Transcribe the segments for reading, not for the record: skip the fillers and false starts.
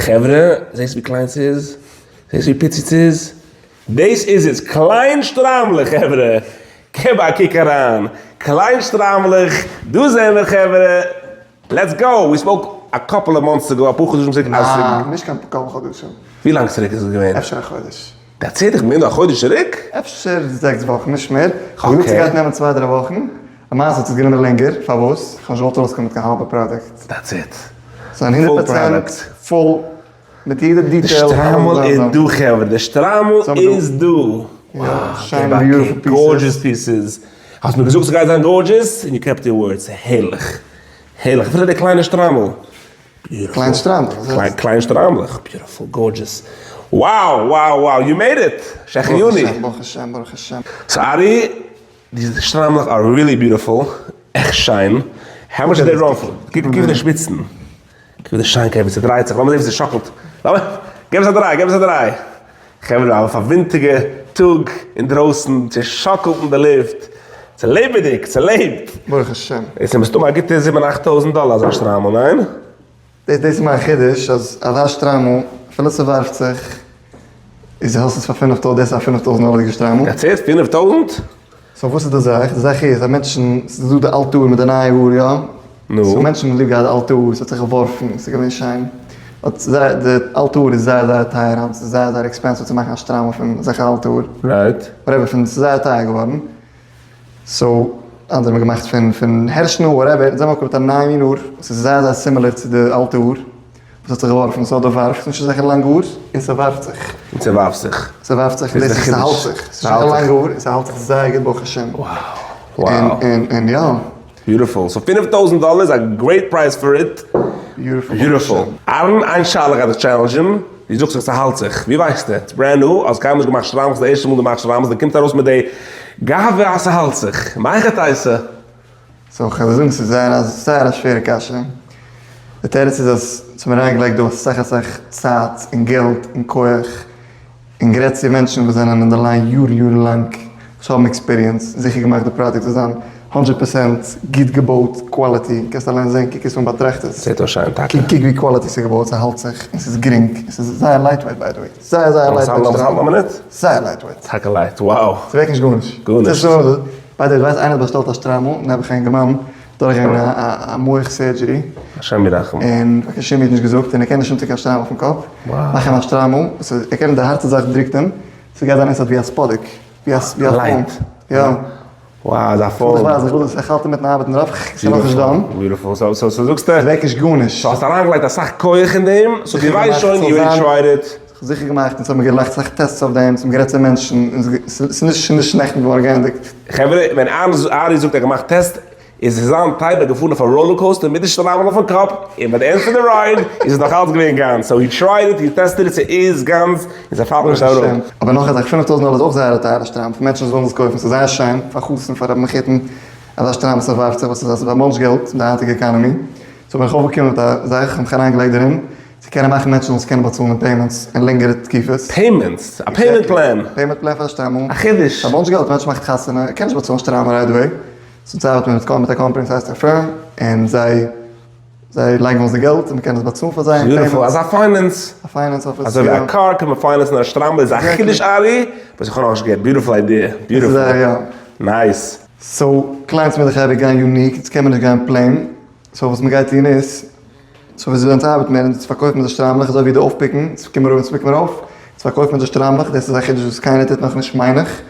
חברה, זעסט ווי קליין ס'איז? זעסט ווי פיצי ס'איז? דאס איז עס! קליין שטריימלעך חברה! געב א קוק אריין! קליין שטריימלעך! דא זעמער חברה! Let's go! We spoke a couple of months ago, אפאר חדשים צוריק אז ס'איז. ניין, נישט קיין couple חדשים. ווי לאנג צוריק איז עס געווען? אפשר א חודש. That's it? איך מיין א חודש צוריק? אפשר זעקס וואכן, נישט מער. כ'האב געזאגט ס'גייט נעמען צוויי דריי וואכן, למעשה האט עס גענומען לענגער, פארוואס? כ'האב נישט געוואלט ארויסקומען מיט קיין האלבע פראדוקט. That's it. ס'איז אן 100% full מיט יעדע detail. די שטריימל איז דא חברה, די שטריימל איז דא. שיינע beautiful pieces. Gorgeous pieces. האסט מיר געזאגט ס'גייט זיין gorgeous, און you kept your word. ס'הערליך. הערליך. אפילו די קליינע שטריימל. קליין שטריימל. קליין שטריימלעך. Beautiful. Gorgeous. Wow wow wow you made it! שהחייני! ברוך השם ברוך השם ברוך השם. Sorry, די שטריימלעך are really beautiful, עכט שיין, how much they run for? קוק ווי די שפיצן, קוק ווי די שיינקייט ווי ס'דרייט זיך, לאמיר זען ווי ס'שאקלט, לאמיר, געב עס א דריי, געב עס א דריי, חברה אויף א ווינטיגע טאג אינדרויסן, ס'שאקלט אין די לופט, ס'לעבעדיג, ס'לעבט! ברוך השם. דאס איז מסתמא א גוטע זיבן אכט טויזנט דאלער אזא שטריימל, ניין? דאס איז מיין חידוש אז אזא שטריימל אפילו ס'ווארפט זיך איז האסט עס פאר פינף טויזנט דאס איז א פינף טויזנט דאלערדיגע שטריימל. That's it? פינף טויזנט? So וואס איז די זאך? די זאך איז אז מענטשן, ס'איז דא די אלטע האר מיט די נייע האר, יא? נו. So מענטשן האבן ליב געהאט די אלטע האר, ס'האט זיך געווארפן, ס'איז געווען שיין. באט זיי, די אלטע האר איז זייער זייער טייער היינט, ס'איז זייער זייער expensive צו מאכן א שטריימל פון אזעלכע אלטע האר. Right. Whatever, פון, ס'איז זייער טייער געווארן. So, אנדערע האבן געמאכט פון פון הערשן האר, whatever, זיי האבן אויפגעבויט א נייע מין האר, וואס איז זייער זייער similar צו די אלטע האר. וואס האט זיך געווארפן? ס'האט די ווארף, נישט אזעלכע לאנגע האר, און ס'ווארפט זיך. און ס'ווארפט זיך. ס'ווארפט זיך, און דאס איז ס'האלט זיך. ס'איז נישט לאנגע האר, און ס'האלט זיך זייער גוט ברוך השם. Wow. און און יא. Beautiful. So 5000 דאלער איז א great price for it. Beautiful. Beautiful. אהרן, איין שאלה גייט דיך challenge ען. דו זאגסט אז ס'האלט זיך. ווי ווייסטו? It's brand new, האסט קיינמאל נישט געמאכט שטריימלעך, ס'איז די ערשטע מאל דו מאכסט שטריימלעך, דו קומסט ארויס מיט די גאווה אז ס'האלט זיך. מהיכא תיתי? So כ'וועל דיר זאגן ס'איז זייער א זייער א שווערע קשיא, די תירוץ איז אז ס'האט מיר אריינגעלייגט דא אסאך אסאך צייט און געלט און כח, און גערעדט צו מענטשן וואס זענען אין די line יארן יארן לאנג, וואס האבן experience, זיכער געמאכט די פראדוקט זאל זיין הונדרעט פערסענט גוט געבויט, quality, קענסט אליין זען, קוק עס אן באטראכט עס. זעט אויס שיין טאקע. קוק ווי quality ס'איז געבויט, ס'האלט זיך, און ס'איז גרינג, און ס'איז זייער lightweight by the way, זייער זייער lightweight. לאמיר האלטן א מינוט. זייער lightweight. טאקע light, wow. ס'וועגט נישט גארנישט. גארנישט. By the way, ווייסט איינער האט באשטעלט א שטריימל, נעבעך א אינגערמאן, דורכגעגאנגען א מח surgery. השם ירחם. און קיין שום איד נישט געזאגט, און ער קען נישט אנטון קיין שטריימל אויפן קאפ. מאך אים א שטריימל, ער קען די הארטע זאך דרוקט אים, ס'גייט זיין inside ווי א ספאדיק, ווי א foam. Light. יא. Wow, אזא foam. איך ווייס, איך וויל עס, איך האלט אינמיטן ארבעטן דערויף, ס'איז נאכנישט done. Beautiful, so so זאגסטו. ס'וועגט נישט גארנישט. So האסט אריינגעלייגט אסאך כח אין דעם, so דו ווייסט שוין, you already tried it. כ'האב זיכער געמאכט, אונז האבן געלאכט אסאך tests אויף דעם, אונז האבן גערעדט צו מענטשן, ס'איז נישט נעכטן געווארן געענדיגט. חברה, ווען ארי זאגט ער האט געמאכט test, איז זיין type ער געפארן אויף א roller coaster מיט די שטריימל אויפן קאפ, און ביי די end פון די ride איז עס נאך אלץ געווען גאנץ, so he tried it, he tested it, ס'איז גאנץ, און ס'פאלט נישט אראפ. אבער נאך א זאך, 5000 דאלער איז אויך זייער א טייערע שטריימל, פאר מענטשן וואס ווילן עס קויפן, ס'איז זייער שיין, פאר חתן, פאר א מחותן, אזא שטריימל ס'ווארפט זיך, וואס איז א bunch געלט אין די היינטיגע economy, so בין איך אויפגעקומען מיט א זאך, כ'האב מיך אריינגעלייגט דערין, צו קענען מאכן מענטשן זאלן עס קענען באצאלן אין payments אין לענגערע תקופות. Payments? א payment plan? Payment plan פאר א שטריימל. א חידוש. א bunch געלט, מענטש מאכט חתונה, ער קען נישט באצאלן שטריימל right away. So אונז ארבעט מען מיט א קאמפאני וואס הייסט Affirm, און זיי זיי לייגן אויס די געלט און מ'קען עס באצאלן פאר זיי אין payments. Beautiful, אזא finance. א finance office, יא. אזוי ווי א קאר קען מען finance ן א שטריימל איז א חידוש ארי, וואס איך האב נאכנישט געהערט, beautiful idea, beautiful. Nice. So clients מיט די חברה גייען unique, יעצט קען מען נישט גיין plain, so וואס מ'גייט טון איז, so ווי אזוי אונז ארבעט מיר, אונז פארקויפן מיר די שטריימלעך אזוי ווי די אויפפיקן, אונז קומען ארויף אונז פיקן מיר אויף, אונז פארקויפן מיר די שטריימלעך, דאס איז א חידוש וואס קיינער טוט נאכנישט מיין איך,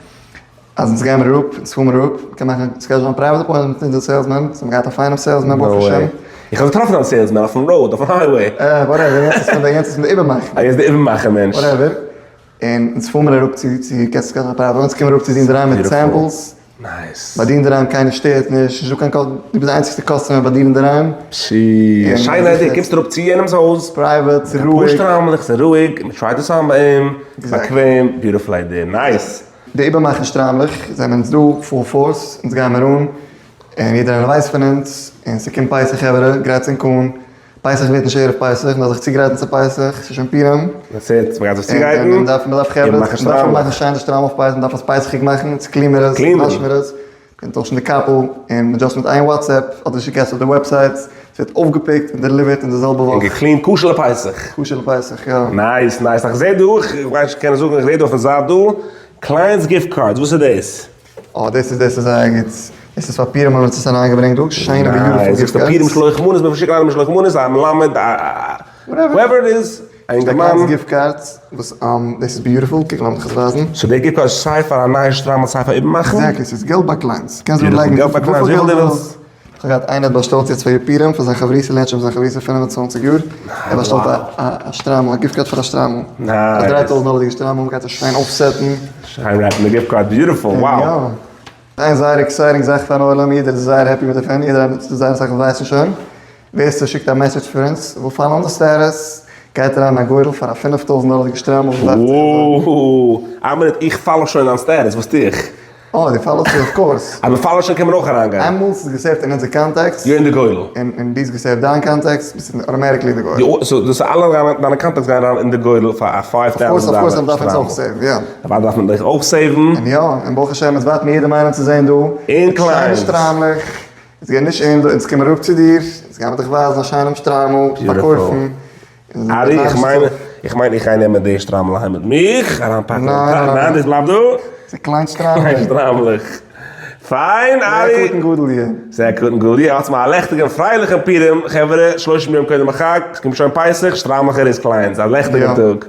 אז אונז גיימיר אראפ, אונז פארן מיר אראפ, מ'קען מאכן schedule ן private appointment מיט אונזער salesman, אונז האבן געהאט א פיינעם salesman ברוך השם. No way. איך האב געטראפן דיין salesman אויפן road, אויפן highway. אה, whatever, יענץ איז פון די, יענץ איז פון די איבערמאכן. אה, יענץ איז די איבערמאכן מענטש. Whatever. און אונז פארן מיר אראפ צו צו קענסט schedule ן private, אונז קומען אראפ צו דיר אינדערהיים מיט samples. Nice. ביי דיר אינדערהיים קיינער שטערט נישט, נישטא קיין call, דו ביסט די איינציגסטע customer ביי דיר אינדערהיים. פשי, א שיינע idea, קומסט אראפ צו יענעמס הויז, Private, ס'איז רואיג. מיט אפאר שטריימלעך, ס'איז רואיג, מען try ט עס אן ביי אים, באקוועם, beautiful idea, nice. די איבערמאכן שטריימלעך זענען אונז דא full force, אונז גיימער אן, און יעדער איינער ווייסט פון אונז, און ס'קומט פסח חברה, גרייטס ענק אן, פסח ווערט נישט ערב פסח, מ'דארף זיך צוגרייטן צו פסח, ס'איז שוין פורים. That's it, מ'גייט זיך צוגרייטן, און מ'דארף, מ'דארף חברה, מ'דארף מאכן שיינע שטריימל אויף פסח, מ'דארף עס פסח'יג מאכן, אונז clean מיר עס, וואש מיר עס, מ'קען טוישן די קאפל, און מ'דזשאסט מיט איין WhatsApp, אדער שיקסט אויף די website. ס'ווערט אויפגע pick ט און delivered אין די זעלבע וואך. און גע clean ט כשר לפסח. כשר לפסח, יא. Nice nice, איך זעה דא, איך ווייס נישט קען זאגן, איך זעה דא אויפן זייט דא, קליינס gift cards, וואס איז דאס? אה דאס איז דאס איז זייער גוט, דאס איז פאר פורים האבן מיר עס אריינגעברענגט דא, שיינע beautiful gift cards. פורים משלוח מנות, מען פארשיקט איינעם משלוח מנות, א מלמד, א whoever it is, א אינגערמאן. קליינס gift cards, וואס דאס איז beautiful, קוק לאמיך עס ווייזן. So די gift card איז סיי פאר א נייע שטריימל סיי פאר איבערמאכן? Exactly, ס'איז געלט ביי קליינס, קענסט דא לייגן געלט ביי קליינס וויפיל דו ווילסט. כ'האב געהאט איינער האט באשטעלט יעצט פאר איר פורים פאר זיין חברותא לערנט שוין מיט זיין חברותא 25 יאר, ער באשטעלט א שטריימל א gift card פאר א שטריימל, א דריי טויזנט דאלערדיגע שטריימל מ'גייט עס שיין אויפ set ן. שיין wrap ן די gift card, beautiful, wow. יא. איין זייער exciting זאך פארן עולם, יעדער איז זייער happy מיט דערפון, יעדער איינער זייער אסאך ווייסן שוין, ווער ס'שיקט א message פאר אונז וויל follow ן די status, גייט אריין אין א גורל פאר א פינף טויזנט דאלערדיגע שטריימל וואס דאכט זיך אזוי. וואו! איין מינוט, איך follow שוין דיין status, וואס טו איך? אה, דו follow סט אויף course. אז מען follow ט שוין קען מען אויך אריינגיין. איינמאל ס'איז גע save ט אין אונזער contacts. You're in די גורל. און דו האסט גע save ט דיין contacts, ביסטו automatically אין די גורל. So דאס איז אלע דיינע contacts גייען אריין אין די גורל פאר א פייוו טאוזענט דאלער שטריימל. Of course, of course, אויך save ן, יא. אוודאי דארף מען דיך אויך save ן. און יא, און ברוך השם עס ווארט מיר יעדעם איינעם צו זען דא. אין קליינס. שיינע שטריימלעך. אונז גייען נישט אין דא, אונז קומען אראפ צו דיר, אונז גייען מיר דיך ווייזן א שיינעם שטריימל, פארקויפן. ארי, איך מיין, איך מיין איך גיי נעמען די שטריימל אהיים מיט מיך, אריינפאקן אין טאש, ניין דאס בלייבט דא. ס'איז קליין שטריימלעך. קליין שטריימלעך. פיין ארי. זה קטן גדול יהיה. זה קטן גדול יהיה. האטס מיר א לעכטיגן פרייליכן פורים, חברה, שלושים יום קודם החג, ס'קומט שוין פסח, שטריימלעכער איז קליינס, א לעכטיגן טאג.